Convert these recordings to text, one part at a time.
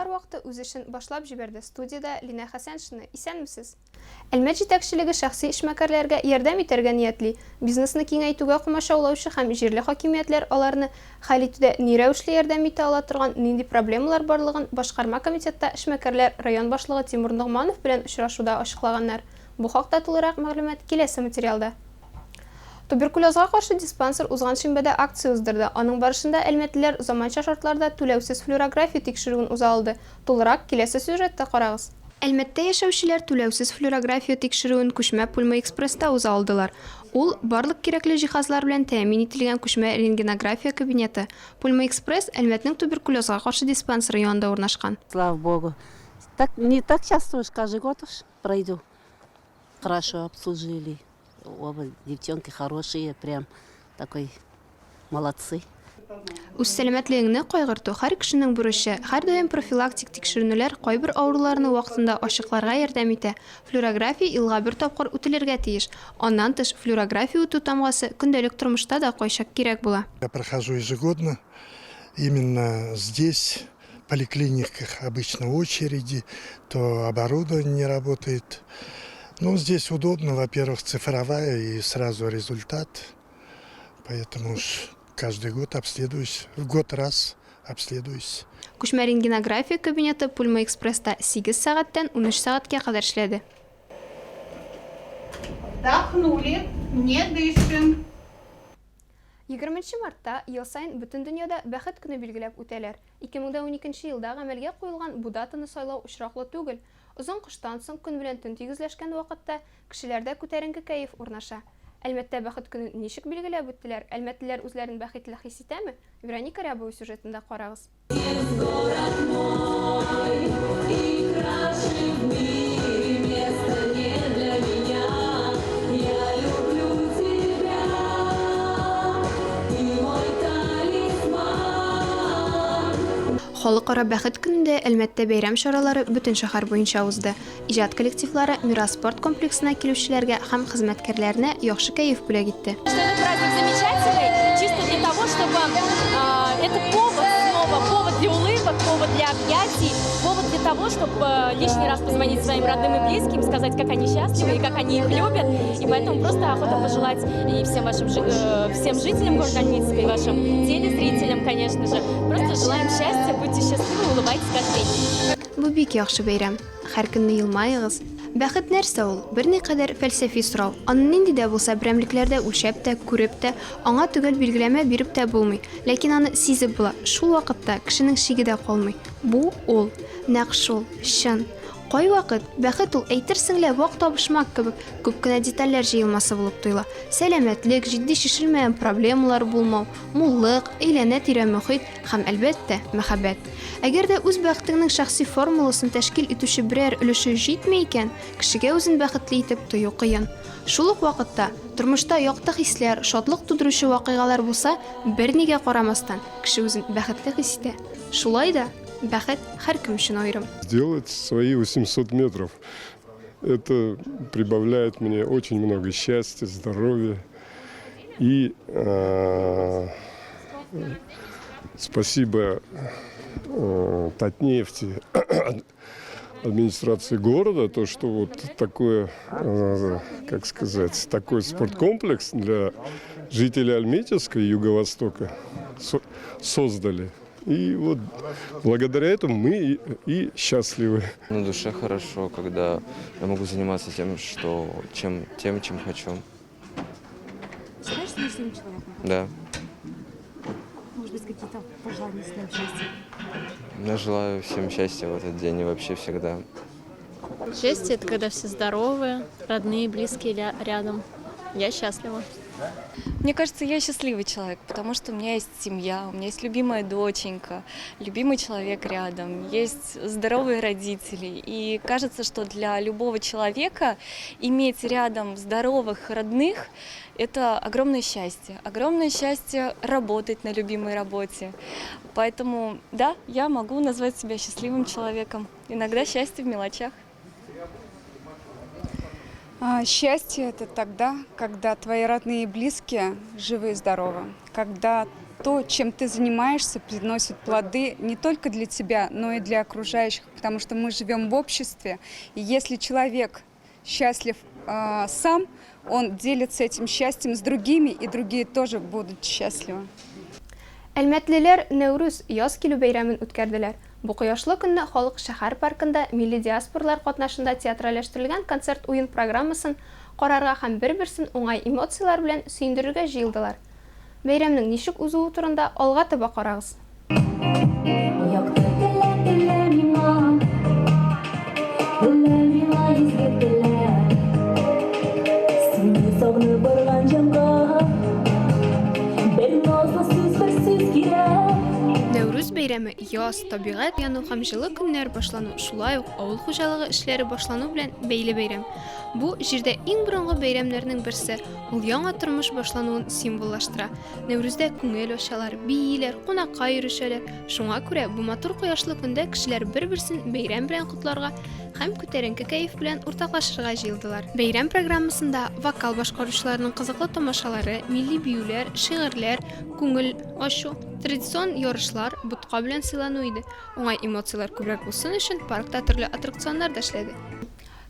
Яңалыклар вакыты үз эшен башлап җибәрде. Студиядә Линә Хәсәншина. Исәнмесез! Әлмәт җитәкчелеге шәхси эшмәкәрләргә ярдәм итәргә ниятли. Бизнесны киңәйтүгә комачаулаучы һәм җирле хакимиятләр аларны хәл итүдә ни рәвешле ярдәм итә ала торган нинди проблемалар барлыгын башкарма комитетта эшмәкәрләр район башлыгы Тимур Ногманов белән очрашуда ачыклаганнар. Бу хакта тулырак мәгълүмат киләсе материалда. Туберкулезга каршы диспансер узган шимбәдә акция уздырды. Аның барышында әлмәтлеләр заманча шартларда түләүсез флюорография тикшерүен уза алды. Тулырак, киләсе сюжетта карагыз. Әлмәттә яшәүчеләр түләүсез флюорография тикшерүен күчмә Пульмоэкспресста уза алдылар. Ул, барлык кирәкле җиһазлар белән тәэмин ителгән күчмә рентгенография кабинеты. Пульмоэкспресс Әлмәтнең туберкулезга каршы диспансеры янында урнашкан. Слава богу. Так не так часто уж, каждый год уж пройду. Хорошо обслужили. Оба девчонки хорошие, прям такой молодцы. Үз сәламәтлегеңне кайгырту һәр кешенең бурычы. Һәрдаим профилактик тикшеренүләр кайбер авыруларны вакытында ачыкларга ярдәм итә. Флюорография елга бер тапкыр үтелергә тиеш. Аннан тыш, флюорография үтү тамгасы көндәлек тормышта да кайчак кирәк була. Я прохожу ежегодно именно здесь, в поликлиниках обычно очереди, то оборудование не работает. Ну, здесь удобно, во-первых, цифровая и сразу результат. Поэтому уж каждый год обследуюсь, в год раз обследуюсь. Күчмә рентгенография кабинеты Пульмоэкспресста сигез сәгатьтән 13 сәгатькә кадәр эшләде. Вдохнули, не дышим. Егерменче мартта ел саен бөтен дөньяда Бәхет көне билгеләп үтәләр. 2012 нче елда гамәлгә куелган бу датаны сайлау очраклы түгел. Озын кыштан соң, көн белән төн тигезләшкән вакытта, кешеләрдә күтәренке кәеф урнаша. Әлмәттә Бәхет көнен ничек билгеләп үттеләр, әлмәтлеләр үзләрен бәхетле хис итәме? Вероника Рябова сюжетында карагыз. Халыкара Бәхет көнендә Әлмәттә бәйрәм чаралары бөтен шәһәр буенча узды. Иҗат коллективлары Мирас спорт комплексына килүчеләргә һәм хезмәткәрләренә яхшы кәеф бүләк итте. Что этот праздник замечательный, чисто для того, чтобы это повод снова, повод для улыбок, повод для объятий, повод для того, чтобы лишний раз позвонить своим родным и близким, сказать, как они счастливы и как они их любят. И поэтому просто охота пожелать и всем вашим всем жителям города Альметьевска, и вашим телезрителям, конечно же. Просто желаем счастья, будьте счастливы, улыбайтесь каждый день. Бу бик яхшы бәйрәм. Һәр көнне елмаегыз. Бәхет нәрсә ул? Берникадәр фәлсәфи сорау. Аны нинди дә булса берәмлекләрдә үлчәп тә, күреп тә, аңа төгәл билгеләмә биреп тә булмый. Ләкин аны сизеп була. Шул вакытта кешенең шиге дә калмый. Бу, ул. Нәкъ шул. Чын. Кайвакыт, бәхет ул, әйтерсең лә, вак табышмак кебек, күп кенә детальләр җыелмасы булып тоела. Сәламәтлек, җитди чишелмәгән проблемалар булмау, муллык, әйләнә-тирә мохит һәм, әлбәттә, мәхәббәт. Әгәр дә үз бәхетеңнең шәхси формуласын тәшкил итүче берәр өлеше җитми икән, кешегә үзен бәхетле итеп тою кыен. Шул ук вакытта, тормышта якты хисләр, шатлык тудыручы вакыйгалар булса, бернигә карамастан, кеше үзен бәхетле хис итә. Шулай да, бәхет һәркем өчен аерым. Сделать свои 800 метров. Это прибавляет мне очень много счастья, здоровья. И э, спасибо Татнефти, администрации города, то, что вот такое, как сказать, такой спорткомплекс для жителей Альметьевска и Юго-Востока создали. И вот благодаря этому мы и счастливы. На душе хорошо, когда я могу заниматься тем, что, чем, тем, чем хочу. Считаешь себя счастливым человеком? Да. Может быть, какие-то пожелания с днем счастья? Я желаю всем счастья в этот день и вообще всегда. Счастье – это когда все здоровы, родные, близкие рядом. Я счастлива. Мне кажется, я счастливый человек, потому что у меня есть семья, у меня есть любимая доченька, любимый человек рядом, есть здоровые родители. И кажется, что для любого человека иметь рядом здоровых родных – это огромное счастье. Огромное счастье работать на любимой работе. Поэтому, да, я могу назвать себя счастливым человеком. Иногда счастье в мелочах. Счастье – это тогда, когда твои родные и близкие живы и здоровы, когда то, чем ты занимаешься, приносит плоды не только для тебя, но и для окружающих, потому что мы живем в обществе, и если человек счастлив э, сам, он делится этим счастьем с другими, и другие тоже будут счастливы. Әлмәтлеләр Нәүрүз, яз килү бәйрәмен үткәрделәр. Бу кояшлы көнне халык шәһәр паркында милли диаспоралар катнашында театральләштерелгән концерт-уен программасын карарга һәм бер-берсен уңай эмоцияләр белән сөендерергә җыелдылар. Бәйрәмнең ничек узуы турында алга таба карагыз. Якты теләк телә миңа, Телә миңа изге теләк. Сине сагынып барган җанга Бер назлы сүз, бер сүз кирәк. Нәүрүз бәйрәме яз, табигать яну һәм җылы көннәр башлану, шулай ук авыл хуҗалыгы эшләре башлану белән бәйле бәйрәм. Бу, җирдә иң борынгы бәйрәмнәрнең берсе, ул яңа тормыш башлануын символлаштыра. Нәүрүздә күңел ачалар, бииләр, кунакка йөрешәләр. Шуңа күрә бу матур кояшлы көндә кешеләр бер-берсен бәйрәм белән котларга һәм күтәренке кәеф белән уртаклашырга җыелдылар. Бәйрәм программасында вокал башкаручыларның кызыклы тамашалары, милли биюләр, шигырьләр, күңел ачу, традицион ярышлар, ботка белән сыйлану иде. Уңай эмоцияләр күбрәк булсын өчен паркта төрле аттракционнар да эшләде.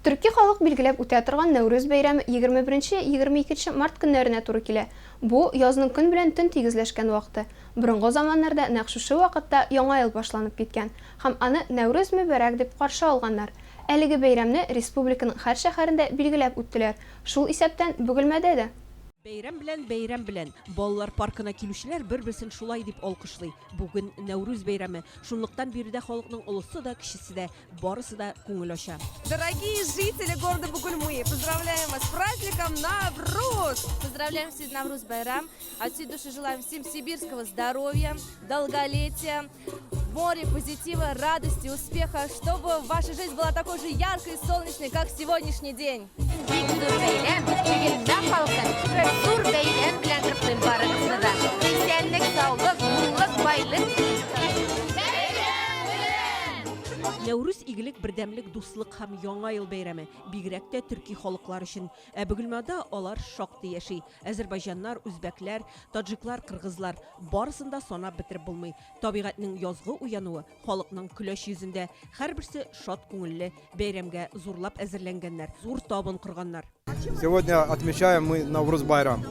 Төрки халык билгеләп үтә торган Нәүрүз бәйрәме 21 нче-22 нче март көннәренә туры килә. Бу, язның көн белән төн тигезләшкән вакыты. Борынгы заманнарда нәкъ шушы вакытта Яңа ел башланып киткән һәм аны Нәүрүз мөбарәк дип каршы алганнар. Әлеге бәйрәмне республиканың һәр шәһәрендә билгеләп үттеләр, шул исәптән Бөгелмәдә дә. Бәйрәм белән, бәйрәм белән! Балалар паркына килүчеләр бер-берсен шулай дип алкышлый. Бүген Нәүрүз бәйрәме, шунлыктан биредә халыкның олысы да, кечесе дә Барысы да күңел ача. Дорогие жители города Бугульмы, поздравляем вас с праздником Навруз! Поздравляем всех Навруз Байрам. От всей души желаем всем сибирского здоровья, долголетия, море позитива, радости, успеха, чтобы ваша жизнь была такой же яркой и солнечной, как сегодняшний день. Бик зур бәйрәм, Бөгелмә халкын зур бәйрәм белән котлыйм барыгызны да. Исәнлек, саулык, муллык, байлык телим. Нәүрүз игелек, бердәмлек, дуслык һәм Яңа ел бәйрәме, бигрәк тә төрки халыклар өчен. Ә Бөгелмәдә алар шактый яши. Әзербайҗаннар, үзбәкләр, таджиклар, кыргызлар, барысын да санап бетереп булмый. Табигатьнең язгы уянуы, халыкның көләч йөзендә. Һәрберсе шат күңелле, бәйрәмгә зурлап әзерләнгәннәр, зур табын корганнар. Сегодня отмечаем мы Навруз Байрам.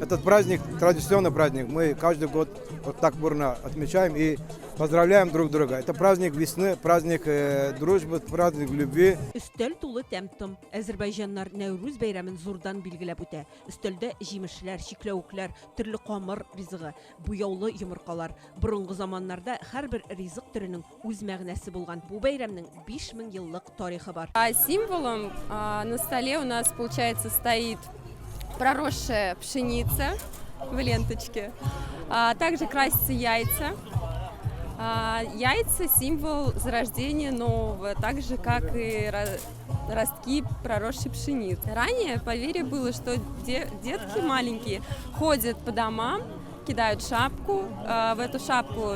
Этот праздник, традиционный праздник, мы каждый год вот так бурно отмечаем и поздравляем друг друга. Это праздник весны, праздник э, дружбы, праздник любви. Өстәл тулы тәм-том. Әзербайҗаннар Нәүрүз бәйрәмен зурдан билгеләп үтә. Өстәлдә җимешләр, чикләвекләр, төрле камыр ризыгы, буяулы йомыркалар. Борынгы заманнарда һәрбер ризык төренең үз мәгънәсе булган. Бу бәйрәмнең 5000 еллык тарихы бар. А символом на столе у нас, получается, стоит проросшая пшеница в ленточке. А также красятся яйца. А, яйца – символ зарождения нового, так же, как и ростки проросшей пшеницы. Ранее поверье было, что детки маленькие ходят по домам, кидают шапку, в эту шапку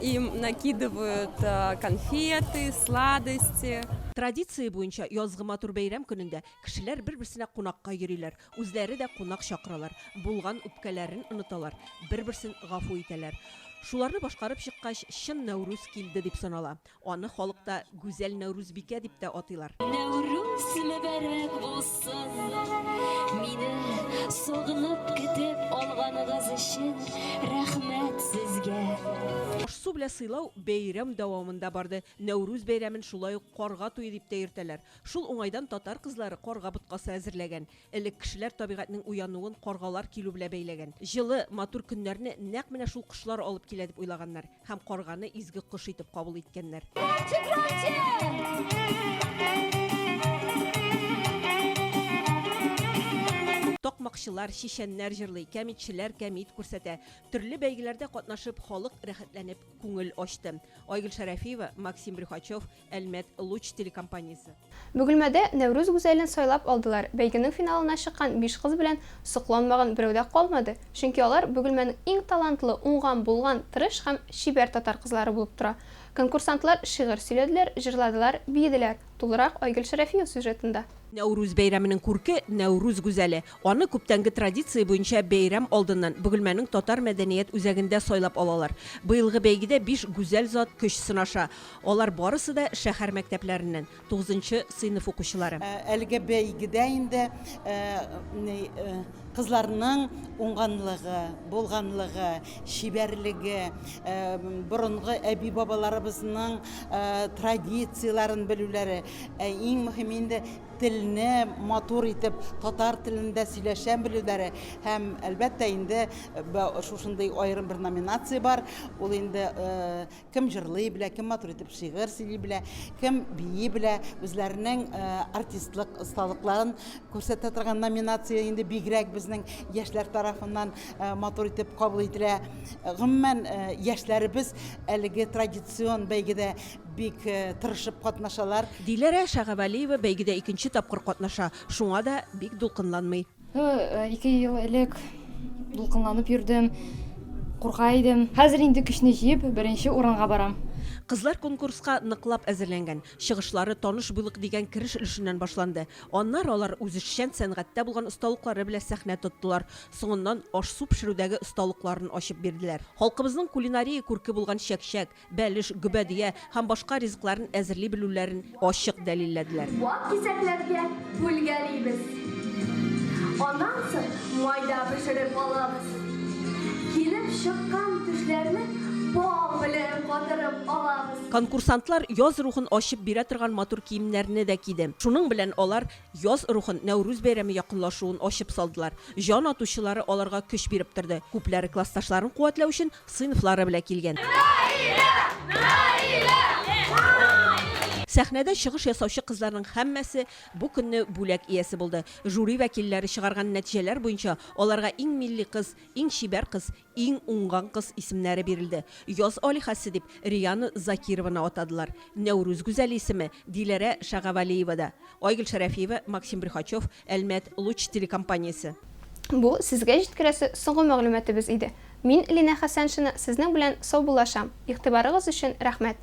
им накидывают конфеты, сладости. Традиция буенча, язгы матур бәйрәм көнендә кешеләр бер-берсенә кунакка йөриләр, үзләре дә кунак чакыралар, булган үпкәләрен оныталар, бер-берсен гафу итәләр. Шуларны башкарып чыккач, чын Нәүрүз килде дип санала. Аны халыкта Гүзәл Нәүрүзбикә дип тә атыйлар. Нәүрүз мөбарәк булсын! Мине сагынып көтеп алганыгыз өчен рәхмәт сезгә! Аш-су белән сыйлау бәйрәм дәвамында барды. Нәүрүз бәйрәмен шулай ук Карга туе дип тә йөртәләр. Шул уңайдан татар кызлары карга боткасы әзерләгән. Элек кешеләр табигатьнең уянуын каргалар килү белән бәйләгән. Җылы, матур көннәрне нәкъ менә шул кошлар алып килә дип уйлаганнар һәм карганы изге кош итеп кабул иткәннәр. Громче, громче! Такмакчылар, чичәннәр җырлый, кәмитчеләр кәмит күрсәтә. Төрле бәйгеләрдә катнашып, халык рәхәтләнеп күңел ачты. Айгөл Шәрәфиева, Максим Брюхачев, Әлмәт, Луч телекомпаниясе. Бөгелмәдә Нәүрүз гүзәлен сайлап алдылар. Бәйгенең финалына чыккан биш кыз белән сокланмаган берәү дә калмады, чөнки алар Бөгелмәнең иң талантлы, уңган, булган, тырыш һәм чибәр татар кызлары булып тора. Конкурсантлар шигырь сөйләделәр, җырладылар, биеделәр. Тулырак Айгөл Шәрәфиева сюжетында. Нәүрүз бәйрәменең күрке, Нәүрүз гүзәле. Аны күптәнге традиция буенча бәйрәм алдыннан Бөгелмәнең Татар мәдәният үзәгендә сайлап алалар. Быелгы бәйгедә биш гүзәл зат көч сынаша. Алар барысы да шәһәр мәктәпләреннән. Тугызынчы сыйныф укучылары. Әлеге бәйгедә инде кызларның уңганлыгы, булганлыгы, чибәрлеге, борынгы әби-бабаларыбызның традицияләрен белүләре, ә иң мөһиме инде телне матур итеп татар телендә сөйләшә белүләре һәм, әлбәттә инде, шушындый аерым бер номинация бар, ул инде Кем җырлый белә, кем матур итеп шигырь сөйли белә, кем бии белә, үзләренең артистлык осталыкларын күрсәтә торган номинация инде бигрәк безнең яшьләр тарафыннан матур итеп кабул ителә. Гомумән, яшьләребез әлеге традицион бәйгедә бик тырышып катнашалар. Диләрә Шәгабалиева бәйгедә икенче тапкыр катнаша, шуңа да бик дулкынланмый. Ике ел элек дулкынланып йөрдем, курка идем. Хәзер инде көчне җыеп, беренче урынга барам. Кызлар конкурска ныклап әзерләнгән. Чыгышлары Таныш булыйк дигән кереш өлешеннән башланды. Аннары алар үзешчән сәнгатьтә булган осталыклары белән сәхнә тоттылар. Соңыннан аш-су пешерүдәге осталыкларын ачып бирделәр. Халкыбызның кулинария күрке булган чәкчәк, Бәлеш, гөбәдия һәм башка ризыкларын әзерли белүләрен ачык дәлилләделәр. Вак кисәкләргә бүлгәлибез. Аннан соң майда пешереп алабыз. Килеп чыккан төшләрне бал белән катырып алабыз. Конкурсантлар яз рухын ачып бирә торган матур киемнәрне дә киде. Шуның белән алар Яз рухын, Нәүрүз бәйрәме якынлашуын ачып салдылар. Җан атучылары аларга көч биреп торды. Күпләре классташларын куәтләү өчен сыйныфлары белән килгән. Наилә! Наилә! Сәхнәдә чыгыш ясаучы кызларның һәммәсе бу көнне бүләк иясе булды. Жюри вәкилләре чыгарган нәтиҗәләр буенча аларга Иң милли кыз, Иң чибәр кыз, Иң уңган кыз исемнәре бирелде. Яз алиһәсе дип Риана Закированы атадылар. Нәүрүз гүзәле исеме, Диләрә Шагавалиевада. Айгөл Шәрәфиева, Максим Брюхачев, Әлмәт, Луч телекомпаниясе. Бу сезгә җиткерәсе соңгы мәгълүматыбыз иде. Мин, Линә Хәсәншина, сезнең белән саубуллашам. Игътибарыгыз өчен рәхмәт.